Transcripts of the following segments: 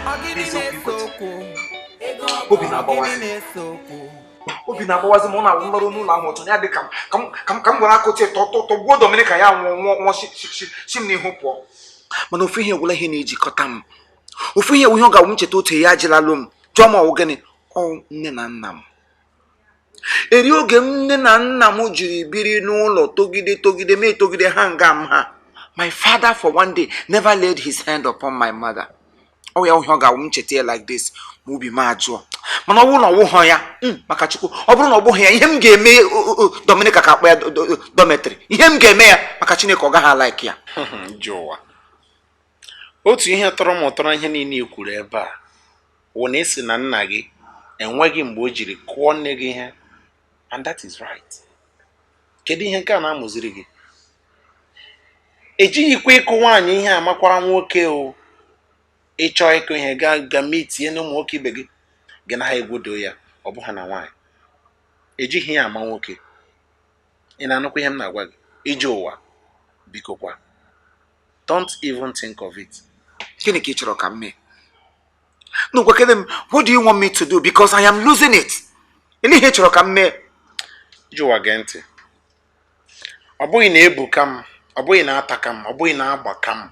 Eziokwu, obi na-agbawazi, obi na-agbawazi m. Ọ na-awụ m larụ n'ụlọ ahụ ọtọ ya dị ka m gwara aka ochie tọgbuo Dominica, ya nwụọ nwụọ nwụọ, si m n'ihu pụọ. Mana ofu ihe gwụla ihe na-ejikọta m, ofu ihe ihe ọ ga-awụ m cheta otu ya ajilalụ m jụọ m ọwụ gịnị? Ọ nne na nna m. Eri oge nne na nna m jiri biri n'ụlọ togide togide mee togide ha nga m ha. My father for one day never laid his hand upon my mother. Ọ ya ihe ọ ga-awụ m cheta ya like this ma obi m ajụọ. Mana ọ bụrụ na ọ bụghị ya, maka Chukwu, ọ bụrụ na ọ bụghị ya, ihe m ga-eme Dominica ka akpọ ya dormitory, ihe m ga-eme ya, maka Chineke, ọ gaghị a-like ya. Jụwa otu ihe tọrọ m ụtọ na ihe niile i kwuru ebe a wụ na esi na nna gị enweghị mgbe o jiri kụọ nne gị ihe, and that is right. Kedu ihe nke a na-amụziri gị? Ejighịkwa ịkụ nwaanyị ihe amakwara nwoke o. Ịchọ ịkụ ihe, ga ga meetie na ụmụ nwoke ibe gị, gị na ha egwodo ya. Ọ bụ ha na nwaanyị ejighị ya ama nwoke. Ị na-anụkwa ihe m na-agwa gị? Ije ụwa, biko kwa, don't even think of it. Gịnị ka ị chọrọ ka m mee? No, gwakene m, what do you want me to do? Because I am losing it. Ele ihe ị chọrọ ka m mee? Ije ụwa, gee ntị. Ọ bụghị na ebuka m, ọ bụghị na ataka m, ọ bụghị na agbaka m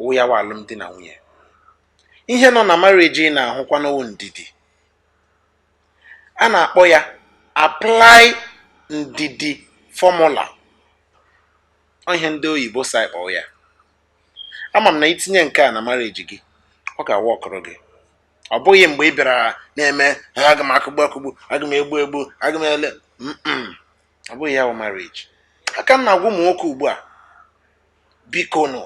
wụ ya wa alụmdi na nwunye. Ihe nọ na marriage ị na-ahụkwa n'owu ndidi. A na-akpọ ya apply ndidi formula. Ọ ihe ndị oyibo si akpọ ya. Ama m na itinye nke a na marriage gị, ọ ga-awa ọkọrọ gị. Ọ bụghị mgbe ị bịara na-eme aga m akụgbu akụgbu, aga m egbu egbu, aga m ele. Ọ bụghị ya wụ marriage. Aka m na-agwa ụmụ nwoke ugbu a, biko nụ,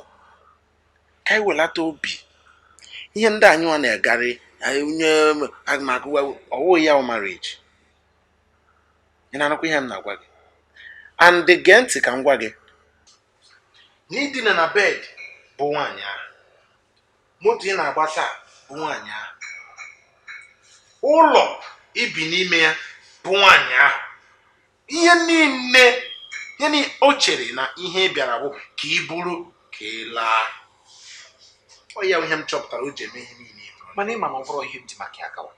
ka anyị welata obi. Ihe ndị anyị nwa na-egarị onye aga m akụgbu, ọ bụghị ya wụ marriage. Ị na-anụkwa ihe m na-agwa gị? And gee ntị ka m gwa gị, n'idina na bed bụ nwaanyị ahụ, moto ị na-agba taa bụ nwaanyị ahụ, ụlọ ibi n'ime ya bụ nwaanyị ahụ, ihe niile ihe niile o chere na ihe ị bịara bụ ka ị buru ka ị laa. Ọ ya ihe m chọpụtara o ji eme ihe niile ị hụrụ. Mana ịma na ọ bụrụ ihe m ji maka ya gawa.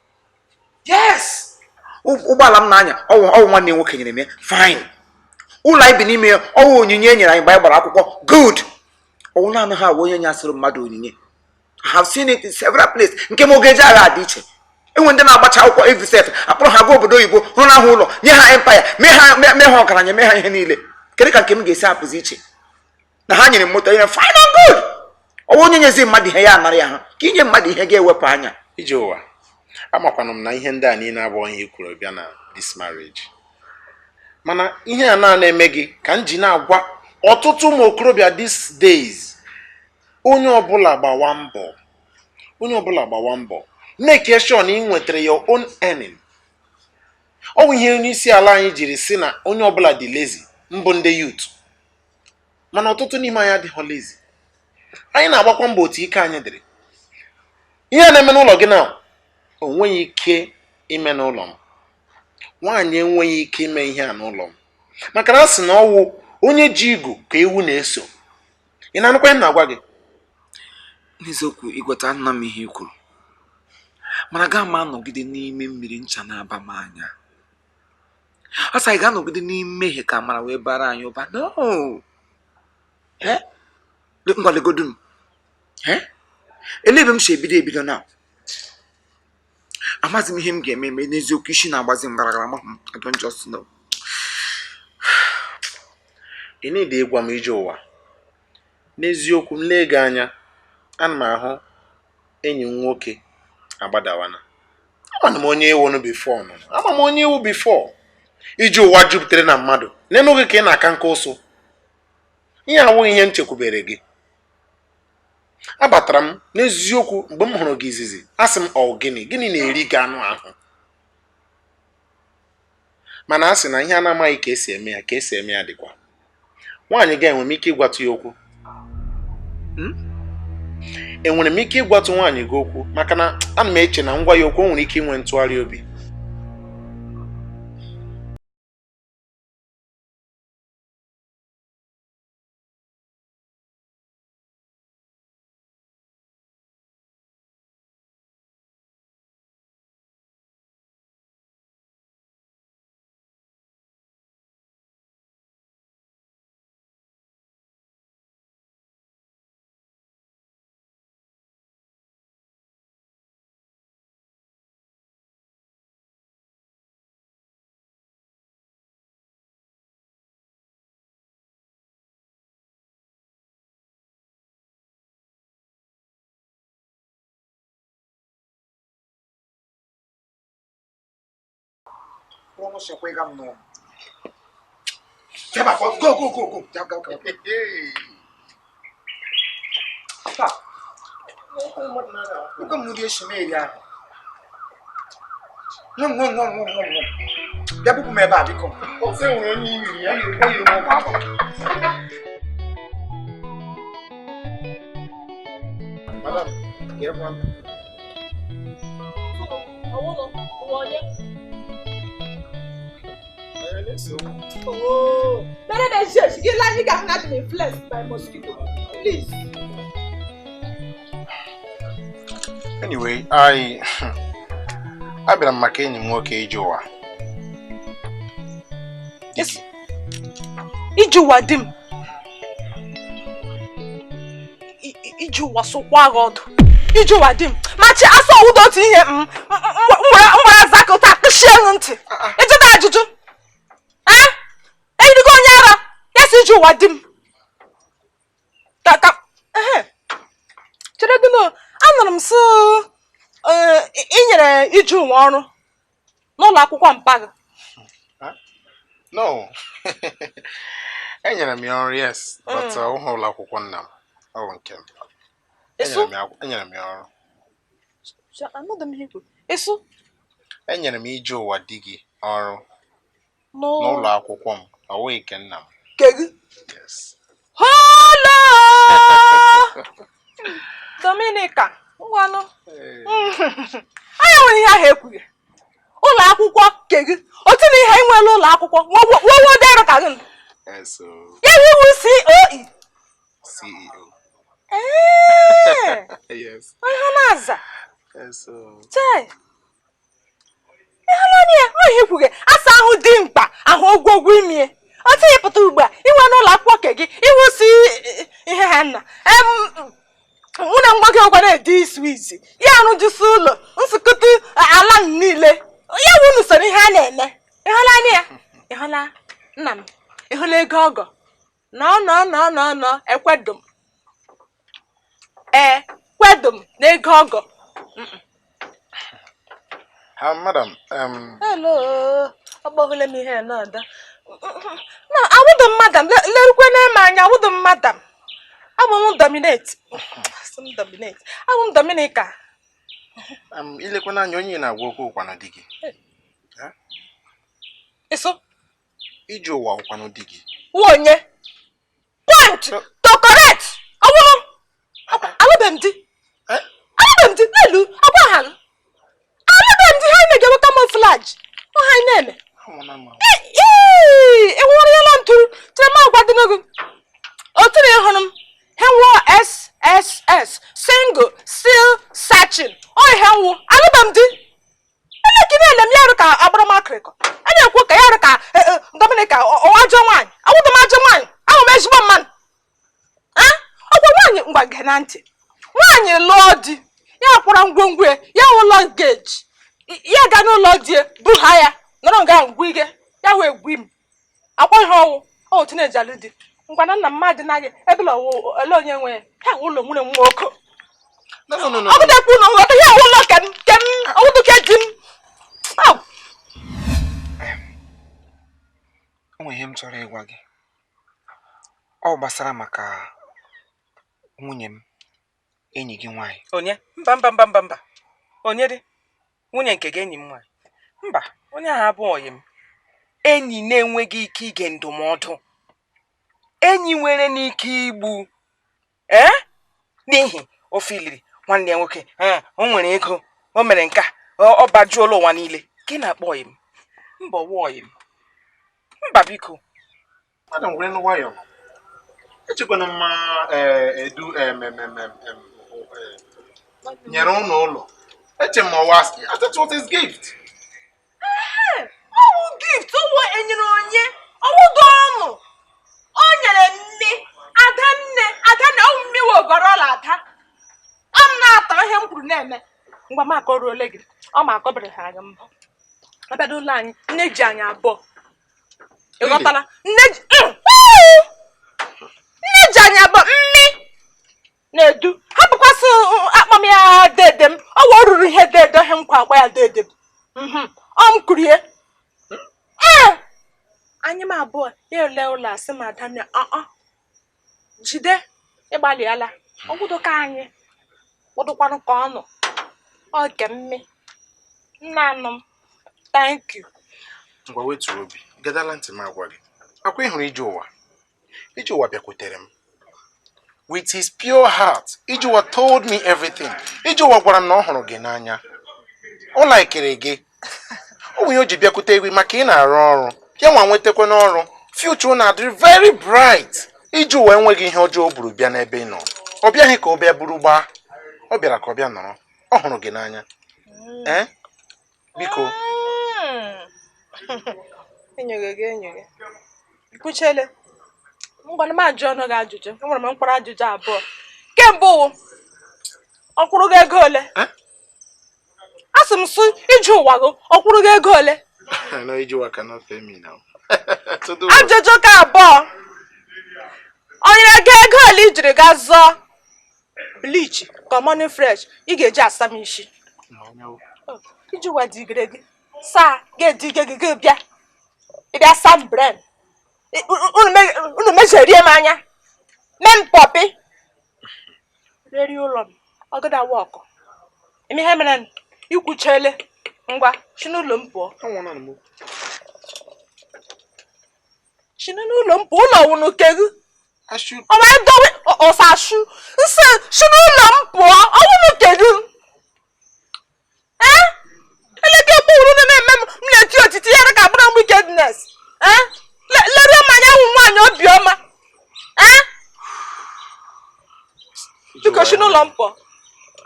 Yes, ụgbọala m na-anya, ọwụ ọwụ nwanne nwoke nyere m ya. Fine. Ụlọ anyị bi n'ime ya, ọwụ onyinye e nyere anyị mgbe anyị gbara akwụkwọ. Good. Ọwụ naanị ha bụ onye nyasịrị mmadụ onyinye. I have seen it in several places. Nke m oge eji agha adị iche. Enwe ndị na-agbacha akwụkwọ eviset, akpọrọ ha gaa obodo oyibo, hụ na ha ụlọ, nye ha empire, mee ha ọgaranya, mee ha ihe niile. Kedu ka nke m ga-esi apụzi iche na ha nyere m moto nyere? Fine and good. Ọwụ onye nyezi mmadụ ihe ya anara ya ha ka inye mmadụ ihe ga-ewepụ anya. Ije ụwa, amakwanụ m na ihe ndị a niile abụghị ihe i kwuru bịa na this marriage, mana ihe a na-eme gị ka m ji na-agwa ọtụtụ ụmụ okorobịa these days, onye ọbụla gbawa mbọ, onye ọbụla gbawa mbọ, make sure na ị nwetara your own earning. Ọ bụ ihe onye isi ala anyị jiri si na onye ọbụla dị lazy mbụ ndị youth, mana ọtụtụ n'ime anyị adịghị lazy. Anyị na-agbakwa mbọ otu ike anyị dịrị. Ihe a na-eme n'ụlọ gị na o nweghị ike ime n'ụlọ m. Nwaanyị enweghị ike ime ihe a n'ụlọ m, maka na a sị na ọwụ onye ji igu ka ewu na-eso. Ị na-anụkwa ihe m na-agwa gị? N'eziokwu, ịgweta nna m ihe i kwuru, mana gaa ma anọgide n'ime mmiri ncha na-aba m anya. A sị anyị ga-anọgide n'ime mmehie ka amara wee bara anyị ụba? No. Ngwalegodu m. Elee ebe m si ebido ebido na amaghịzi m ihe m ga-eme eme. N'eziokwu, isi na-agbazi m gara gara. M I don't just know. Ị na-ede ịgwa m, ije ụwa, n'eziokwu, m lee gị anya, ana m ahụ enyi m nwoke agbadawana. Ama m onye iwu nụ before nụ, ama m onye iwu before. Ije ụwa jupụtara na mmadụ n'enu gị ka ị na-aka nka ụsụ. Ihe awụghị ihe m chekwubere gị. Abatara m n'eziokwu, mgbe m hụrụ gị izizi, asị m, ọ gịnị gịnị na-eri gị anụ ahụ? Mana a sị na ihe a na-amaghị ka esi eme ya ka esi eme ya dịkwa. Nwaanyị gị, enwere m ike ịgwatụ ya okwu? Enwere m ike ịgwatụ nwaanyị gị okwu? Maka na ana m eche na ngwa ya okwu, o nwere ike inwe ntụgharị obi. Ọnụ sịkwa ịga m n'ọnụ. Jeba, go, go, go, go. Go, go, go. Taa, oge m nri esi m eri ahụ. Nwụ, nwụ, nwụ, nwụ, nwụ, nwụ. Bịa bupụ m ebe a biko. Ọsọ nwere onye iri ya. O yiri m ụmụ agbọghọ. Madam, get one. Oh, better than she get like you got not influenced by mosquito. Please. Anyway, abịara m maka enyi m nwoke ije ụwa. Ije ụwa di m. Ije ụwa sokwa gị ọdụ. Ije ụwa di m. Machi asọ ụdọ otu ihe m nwere zakụta kụchie ntị. Ịjụta ajụjụ. Eh? Eyirigo onye ara. Ya si ije ụwa di m. Ka ehe. Chere gị nụ, anụrụ m sị ị nyere ije ụwa ọrụ n'ụlọ akwụkwọ mpa gị. No. Enyere m ya ọrụ, yes, but ọ hụ ụlọ akwụkwọ nna m. Ọ bụ nke m. Enyere m ya ọrụ. Ịsụ? Enyere m ije ụwa di gị ọrụ n'ụlọ akwụkwọ m, ọ wụghị nke nna m. Nke gị? Yes. Hello! Dominica, ngwanụ. Anya nwere ihe ahụ ekwughị. Ụlọ akwụkwọ nke gị. Otu na ihe enweela ụlọ akwụkwọ. Nwowo dịrụ ka gị. Yes, Ya iwu COE. CEO. Ee. Yes. Ihe na-aza. Yes. Chee. Ịhụnanya ya, ọ ihe kwughị. Asa ahụ dị mkpa, ahụ ogwogwo imie. Otu ihe pụta ugbu a, inwe n'ụlọ akwụkwọ nke gị, iwu si ihe ha nna. Mụ na nwa gị ọgwa na-ede isi izi. Ya arụjụsị ụlọ, nsukọta ala m niile. Ya wụ unu soro ihe a na-eme. Ịhụnanya ya? Ịhụla nna m? Ịhụla ego ọgọ? Nọ nọ nọ nọ nọ ekwedom. Ee, kwedom na ego ọgọ. Ha, madam, Hello, ọgbọghọle m ihe na-ada. Na awụdụ m madam, lerukwe n'eme anya, awụdụ m madam. Abụ m dominate. Asị m dominate. Abụ m Dominica. Ilekwana anya onye na-agwa okwu ụkwanụ di gị. Ịsụ? Ije ụwa ụkwanụ di gị. Wụ onye? Point to correct. Ọwụrụ. Alụbeghị m di. Alụbeghị m di n'elu ọgwa ha. Alụbeghị m di ha na-egewe camouflage. Ọ ha na-eme. Ee, enwere ya na ntụrụ. Chere m agwa dị n'ogo. Otu na ịhụrụ m. Ha nwụọ SSS single still searching. Ọ ihe nwụ. Alụbeghị m di. Eleki na-ele m ya arụ ka agbara m akịrịkọ. A na-ekwu ka ya arụ ka Dominica ọwa ajọ nwaanyị. Awụdụ m ajọ nwaanyị. Ahụ m ezigbo mmadụ. Ọgwa nwaanyị ngwa gee na ntị. Nwaanyị lụọ di. Ya kwara ngwongwo ya, ya wụ luggage. Ya ga n'ụlọ di ya, buha ya. Nọrọ nga ngwu ige. Ya wee gwu m. Akwa ihe ọwụ. Ọ otu na-eji alụ di. Ngwa na nna mmadụ naghị ebela ọwụ ele onye nwe ya. Ya wụ ụlọ nwunye m nwoke. No, no, no, no. Ọ bụ na-ekwu na nghọta ya wụ ụlọ kem kem ọwụdụ ke di m. Au! O nwere ihe m chọrọ ịgwa gị. Ọ gbasara maka nwunye m, enyi gị nwaanyị. Onye? Mba mba mba mba mba. Onye dị? Nwunye nke gị enyi m nwaanyị. Mba, onye ahụ abụghị ọyị m. Enyi na-enweghị ike ige ndụmọdụ. Enyi nwere n'ike igbu. Ee? N'ihi ofe iliri nwanne ya nwoke, o nwere ego, o mere nke a, ọ bajuola ụwa niile. Gị na-akpọ ọyị m? Mba, ọwụ ọyị m. Mba biko. Madam, were nụ nwayọọ. Echekwana mma edu em, em, em, em, em, nyere ụnụ ụlọ. Eche m ọwa I thought it was his gift. Ọwụ gift ọwụ enyere onye ọwụdo ọnụ. O nyere nne adanne adanne ọwụ mmiwe ogorola ada. Ọ m na-atọ ihe m kwuru na-eme. Ngwa m akọruole gị. Ọ ma akọbere ha gị mbụ. Abịa n'ụlọ anyị, nne ji anyị abụọ. Ị ghọtala? Nne ji nne ji anyị abụọ mmi na-edu. Hapụkwasị akpa m ya dede m. Ọ wụ o ruru ihe dede ihe m kwa akpa ya dede m. Ọ m kwuru ya. Ele ụlọ asị m ada m ọ jide ịgbalịala ọgwụdụ ka anyị kpụdụkwanụ ka ọ nọ ọ ke mmi nna anụ m, thank you. Ngwa, wetuo obi, gadala ntị m agwa gị. Akwa ịhụrụ ije ụwa, ije ụwa bịakwutere m with his pure heart. Ije ụwa told me everything. Ije ụwa gwara m na ọ hụrụ gị n'anya, ọ laikiri gị. Ọ bụ ihe o ji bịakwute gị maka ị na-arụ ọrụ ya nwa nwetakwa n'ọrụ, future na-adịrị very bright. Ije ụwa enweghị ihe ọjọọ o buru bịa n'ebe ị nọ. Ọ bịaghị ka ọ bịa buru gbaa, ọ bịara ka ọ bịa nọrọ. Ọ hụrụ gị n'anya. Ee, biko. Enyere gị, enyere ikwuchele. Ngwanụ, m ajụ ọnụ gị ajụjụ. Enwere m mkpụrụ ajụjụ abụọ. Kemgbe ụwụ ọ kwụrụ gị ego ole? Eh? A sị m sị ije ụwa gị, ọ kwụrụ gị ego ole? No, ije ụwa cannot pay me now. Ajụjụ ka abụọ, o nyere gị ego ole i jiri gaa zụọ bleach ka Morning Fresh ị ga-eji asa m isi? Iji ụwa digere gị saa ga-edige gị, gị bịa ịbịa sam bren unu mejerie m anya mee m pọpị rerie ụlọ m ọgụda wọkụ eme ihe mere ikwuchele. Ngwa, si n'ụlọ m pụọ, si n'ụlọ m pụọ. Ụlọ wụnụ kegu ọwa edowe ọsashu nsị. Si n'ụlọ m pụọ, ọwụnụ kedu? Ee, eleke mkpụrụ na-eme m m na-eti otiti ya ka bụrụ wickedness. Ee, leruo m anya, wụ nwaanyị obiọma. Ee, biko, si n'ụlọ m pụọ.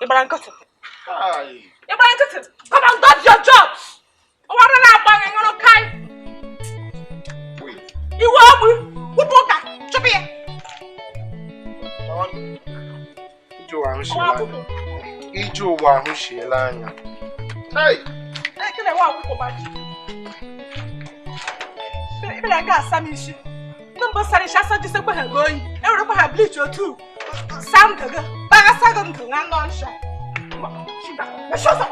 Ị gbara nkịtị, ị gbara nkịtị. Come and dodge your jobs. Ọwara na-agba gị ṅụrụ kai iwe ogbu kwụpụ ụka chụpụ ya. Ije ụwa ahụchiela anya. Ije ụwa ahụchiela anya. Ee, nwa akwụkwọ gbaji. Ị ga asa m isi. Ndị mbụ sara isi asa jisekwa ha gị oyi. Ewerekwa ha bleach otu saa ndụ gị. Kpaghasa gị ndụ na nọ nsọ. Mechie ụzọ.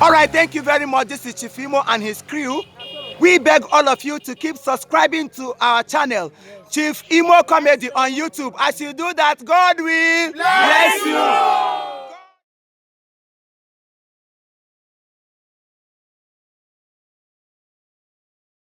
All right, thank you very much. This is Chief Imo and his crew. We beg all of you to keep subscribing to our channel, Chief Imo Comedy on YouTube. As you do that, God will bless you.